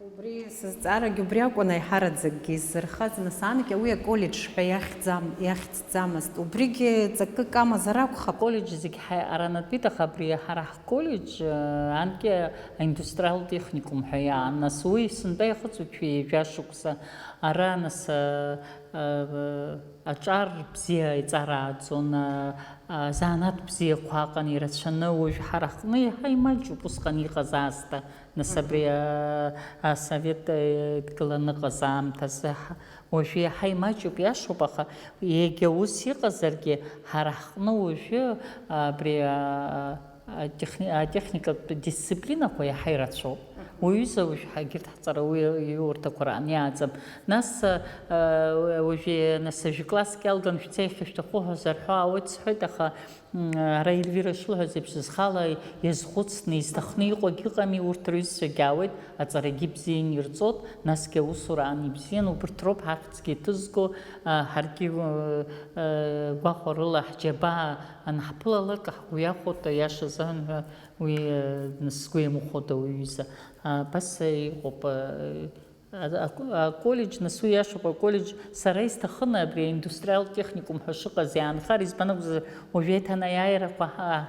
Убри сызҵаарагьы убри акәын аиҳараӡакгьы исзырхаз, нас анкьа уи аколлеџь ҳәа иахьӡам-, иахьӡӡамызт. Убригьы ҵакык амазар акәхап. Аколлеџь зегь ҳа-, аранатәит, аха абри ҳара ҳколлеџь, э, анкьа аиндустриалтә техникум ҳәа иаан, нас уи сынтәа ихыҵуеит ҩажәа шықәса. Ара, нас, э, э, аҿар бзиа иҵарааӡон, а, а, занааҭ бзиақәа аҟан ирацәаны, уажә ҳара ҳҟны иаҳа имаҷуп усҟан иҟаз аасҭа, нас абри, а, асовет, э, дгыланы ыҟаз аамҭазы ҳа-, уажәы иаҳа имаҷуп, иашоуп, аха егьа ус иҟазаргьы, ҳара ҳҟны уажәы абри, а, атехни-, атехникатә дисциплинақәа иаҳа ирацәоуп. Уаҩыза уажә ҳа-, егьырҭ ҳҵарауаҩы иурҭақәа раан иааӡам. Нас, а, уажәы, нас, жәкласск иалган шәца иахьышәҭаху ҳәа зарҳәо аауеит сҳәоит, аха, м, ара Ельвира шылҳәаз еиԥш, зхала иазхәыцны, изҭахны иҟоугь ыҟами, урҭ рҩызцәагьы аауеит, аҵарагьы бзианы ирҵоит, насгьы аусураан ибзиан, убырҭ роуп ҳахьӡгьы иҭызго, а, ҳаргьы, э, э, гәахәарыла ҳџьабаа анҳԥылалак, ҳгәы иахәоит, аиаша азыҳәан ҳәа, уи, э, нас сгәы иамыхәода, уҩыза. Абас иҟоуп, э, а-, а-, аколлеџь, нас уи иашоуп, аколлеџь сара исҭахын абри аиндустриалтә техникум ҳәа шыҟаз иаанхар, избан акәзар, уажә еиҭанеиааирақәа ҳа-,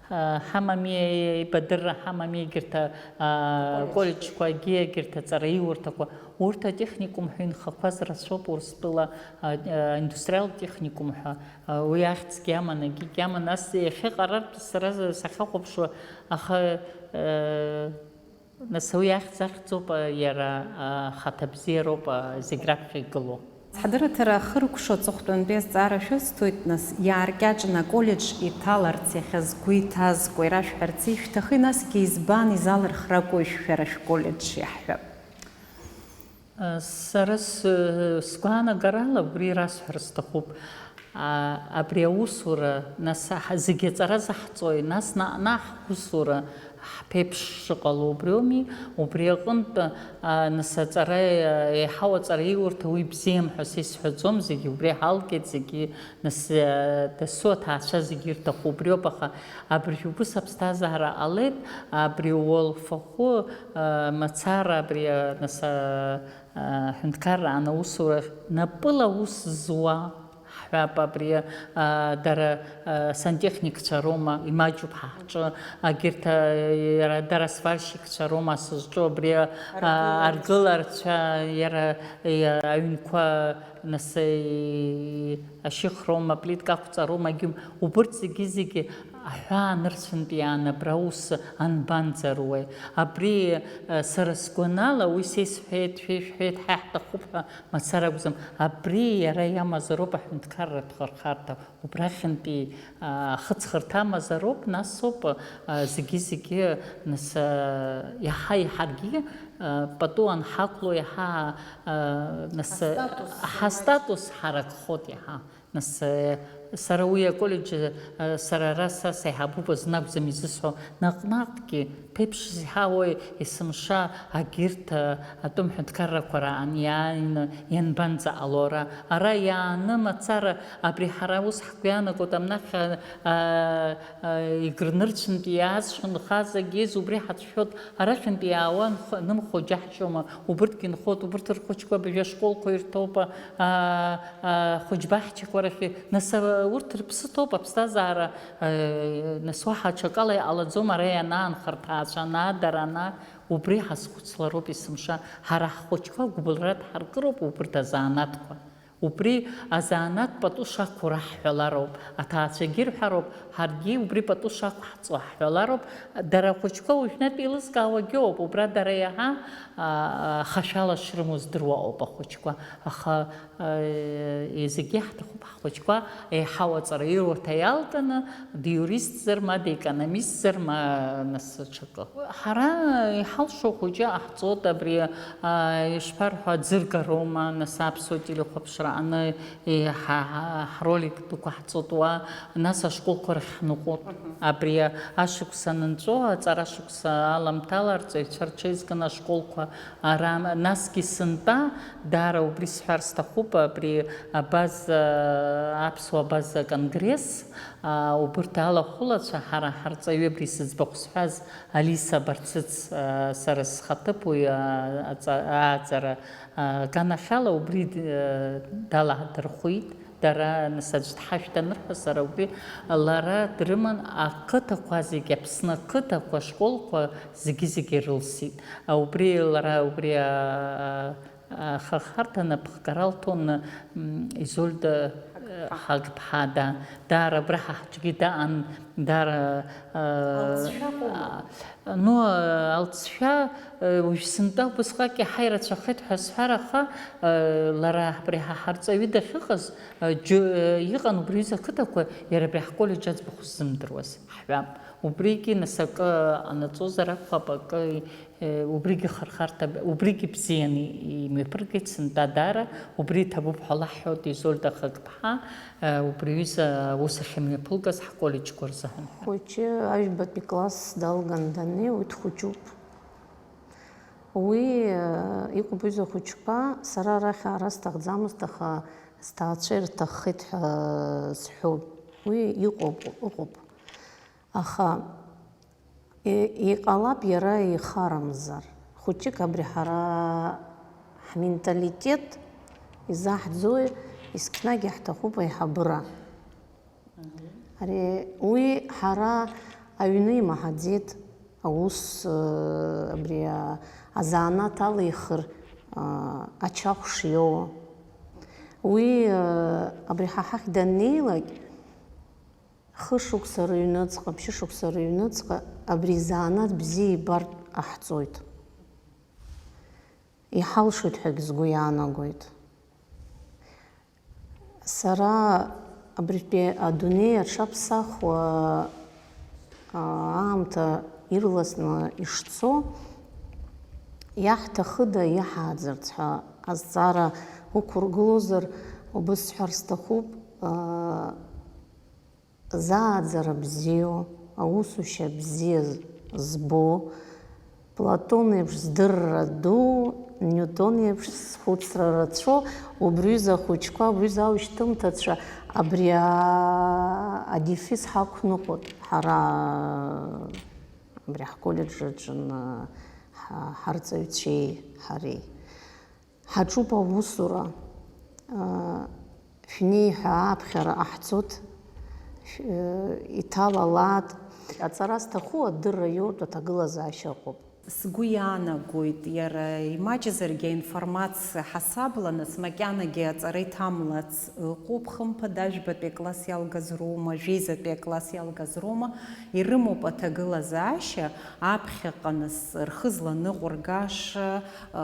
ҳа-, ҳамами, еибадырра ҳамами, егьырҭ, а, аколлеџьқәагьы, егьырҭ аҵараиурҭақәа, урҭ атехникум ҳәа инхақәаз рацәоуп Урыстәыла, а, а, индустриалтә техникум ҳәа. Уи ахьӡгьы аман, акгьы аман, нас иахьа ҟарартә сара сахьахәаԥшуа, аха, э, нас уи ахьӡ ахьӡуп, иара, а, ахаҭа бзиароуп, а, зегь раԥхьа игылоу. Ҳдырраҭара ахыркәшо аҵыхәтәантәи азҵаара шәысҭоит, нас, иааркьаҿны аколлеџь иҭаларц иахьа згәы иҭазкуа ирашәҳәарц ишәҭахи, насгьы избан изалырхракәои шәара шәколлеџь, иаҳҳәап. Сара с-, сгәаанагарала убри расҳәар сҭахуп. А, абри аусура, нас, ҳа-, зегьы аҵара заҳҵои, нас наҟ-наҟ ҳусура ҳԥеиԥш шыҟало убриоуми, убри аҟынтә, а, нас аҵара, еиҳау аҵараиурҭа уи бзиам ҳәа са исҳәаӡом, зегьы убри ҳалгеит, зегьы, нас, а, дасу аҭаацәа зегьы ирҭаху убриоуп, аха абыржәы убыс аԥсҭазаара ҟалеит, абри уалфахәы, а, мацара, абри, а, нас, а, Аҳәынҭқарраан аусурахь напыла аус зуа, ҳҳәап, абри, а, дара, а, сантехникцәа роума, имаҷуп ҳа ҳҿы, агьырҭ, а, иара дара сварщикцәа роума сызҿу, абри, а, аргыларцәа, иара, иа-, аҩнқәа, нас, и-, ашьыхроума, аплитка ақәҵароума, агьым, убырҭ зегьы-зегьы Аҳәаа нырцәынтә иаан абра аус анбанӡаруеи? Абри, сара сгәанала, уи са исҳәеит, шәа ишәҳәеит, ҳа иаҳҭахуп ҳәа мацара акәӡам. Абри иара иамазароуп аҳәынҭқарратә хырхарҭа. Убрахьынтәи ахыҵхырҭа амазароуп, нас ауп зегьы-зегьы, нас, иаҳа-иаҳаргьы пату анҳақәло, иаҳа, нас, ҳастатус ҳаракхоит иаҳа. Нас, сара уи аколлеџь, сара ара са саиҳабуп азын акәӡам изысҳәо, наҟ-наҟгьы ԥеиԥш зҳауеи есымша агьырҭ атәым ҳәынҭқаррақәа раан иааины ианбанӡаҟало ара? Ара иааны мацара абри ҳара ус ҳгәы иаанагоит, амнахь, а, а, Егрнырцәынтә иааз шәынхазагьы убри ҳацәшәоит, арахьынтә иаауа нх-, нымхо џьаҳшьома, убырҭгьы нхоит, убырҭ рхәыҷқәа абыржәы ашколқәа ирҭоуп, а, а, хәыҷбаҳчақәа рахь, нас, а, урҭ рыԥсы ҭоуп, аԥсҭазаара, а, нас уаҳа аҽакала иҟалаӡом, ара ианаанха рҭаацәа анаа, дара анаа, убри ҳазхәыцлароуп есымша, ҳара ҳхәыҷқәа гәыбылра дҳаркыроуп убырҭ азанааҭқәа. Убри азанааҭ пату шақәу раҳҳәалароуп, аҭаацәагьы ирҳәароуп, ҳаргьы убри пату шақәҳҵо ҳҳәалароуп, дара ахәыҷқәа уажәнатә еилызкаауагьы ауп, убра дара иаҳа, аа, хашәала шрымоу здыруа ауп ахәыҷқәа, аха, аа, зегьы ҳҭахуп ҳхәыҷқәа еиҳау аҵара ируаҭа иалганы, диуристзар ма, диекономистзар ма, нас ҽакы. Ҳара иҳалшо хәыҷы ҟаҳҵоит абри, аа, ишԥарҳәо, аӡыргароума, нас аԥсуа телехәаԥшра аҟны, е, ҳа-, ҳа-, ҳролик дәықәаҳҵоит уа, нас ашколқәа рахь ҳныҟәоит. Мгм. Абри ашықәс анынҵәо, аҵара шықәса аламҭала, арҵаҩцәа рҽеизганы ашколқәа ара, насгьы сынтәа, даара убри сҳәар сҭахуп, абри абаза, аԥсуа абаза конгресс, аа, убырҭ алахәылацәа, ҳара ҳарҵаҩы абри сыӡбахә зҳәаз Алиса Барцыц, аа, сара схаҭыԥуаҩ, аа, аҵа-, ааӡара, аа, аганахьала убри д-, далаҳдырхәит. Дара, нас, аӡә дҳашәҭ анырҳәа, сара убри лара дрыман, ақыҭақәа зегьы, Аԥсны ақыҭақәа, ашколқәа зегьы-зегьы рылсит. А, убри лара, убри, аа, Аха харҭа напхгара лҭон, м, Изольда, э, Ҳагԥҳа. Ҳагԥҳа, да. Даара абра ҳа ҳҿгьы даан, даара, э, Алҵшәа ыҟоума? А, ну, э, алҵшәа, э, уажә сынтәа убысҟак иаҳа ирацәахеит ҳәа сҳәар, аха, э, лара абри ҳа ҳарҵаҩы дахьыҟаз, э, џьу-, э, иҟан убри аҩыза ақыҭақәа, иара абри ҳколлеџь аӡбахә ззымдыруаз, ҳҳәап. Убригьы, нас, акы ҟанаҵозар акәхап, акы Е, убригьы хырхарҭа, убригьы бзианы имҩаԥыргеит сынтәа даара, убри иҭабуп ҳәа лаҳҳәоит Изольда Хагԥҳа, е, убри аҩыза аус ахьымҩаԥылгаз ҳколлеџьқәа рзыҳәан. Хәыҷы ажәбатәи класс далган даннеи, уи дхәыҷуп. Уи, е, иҟоуп ҩыза хәыҷқәа, сара арахь аара сҭахӡамызт, аха сҭаацәа ирҭаххеит ҳәа сҳәоит. Уи иҟоуп, ыҟоуп. Аха, и-, иҟалап иара ихарамзар. Хәыҷык абри ҳара ҳменталитет изаҳӡои, есқьынагь иаҳҭахуп аиҳабыра. Ари, уи ҳара аҩны имаҳаӡеит, аус, э, абри, а, азанааҭ алихыр, а, ачахә шиоуа. Уи, э, абри ҳа ҳахь даннеилак, Хышықәса рыҩныҵҟа, ԥшьышықәса рыҩныҵҟа абри изанааҭ бзиа ибартә ҟаҳҵоит. Иҳалшоит ҳәагь сгәы иаанагоит. Сара абритәи адунеи аҽаԥсахуа, аа, аамҭа ирласны ишцо, иаҳҭахыда иаҳааӡарц ҳәа азҵаара уқәыргылозар, убыс сҳәар сҭахуп, аа, Зааӡара бзиоу, аусушьа бзиа збо, Платон еиԥш здырра ду, Ньутон еиԥш схәыцра рацәоу, убри ҩыза ахәыҷқәа, убри ҩыза аушьҭымҭацәа, абри а-, адефис ҳақәныҟәоит ҳара абри ҳколлеџь аҿы ҳа-, ҳарҵаҩцәеи ҳареи. Ҳаҿуп аусура, аа, шәнеи ҳәа ааԥхьара ҟаҳҵоит, шә-, иҭалалаат. Аҵара зҭаху адырра иоуртә аҭагылазаашьа ыҟоуп. Сгәы иаанагоит, иара имаҷызаргьы аинформациа ҳасабланыс, макьанагьы аҵара иҭамлац ыҟоуп, хымԥада, жәбатәи акласс иалгаз роума, жәеизатәи акласс иалгаз роума, ирымоуп аҭагылазаашьа, аԥхьаҟаныс рхы зланыҟәыргаша, ы,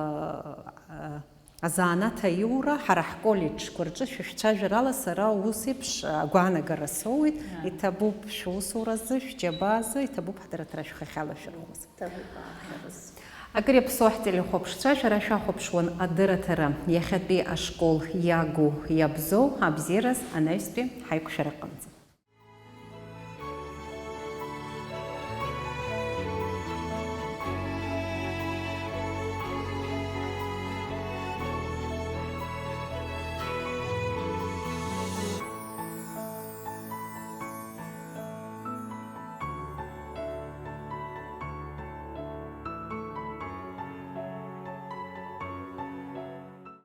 ы, азанааҭ аиура ҳара ҳколлеџьқәа рҿы шәышәцәажәарала сара ус еиԥш агәаанагара соуеит, Ааи. Иҭабуп шәусуразы, шәџьабаазы, иҭабуп ҳдырраҭара шәхахьала шәырӷәӷәаз. Иҭабуп аахьараз. Акыр иаԥсоу ҳтелехәаԥшцәа, шәара шәахәаԥшуан адырраҭара иахьатәи ашкол иагу иабзоу абзиараз анаҩстәи ҳаиқәшәараҟынӡа.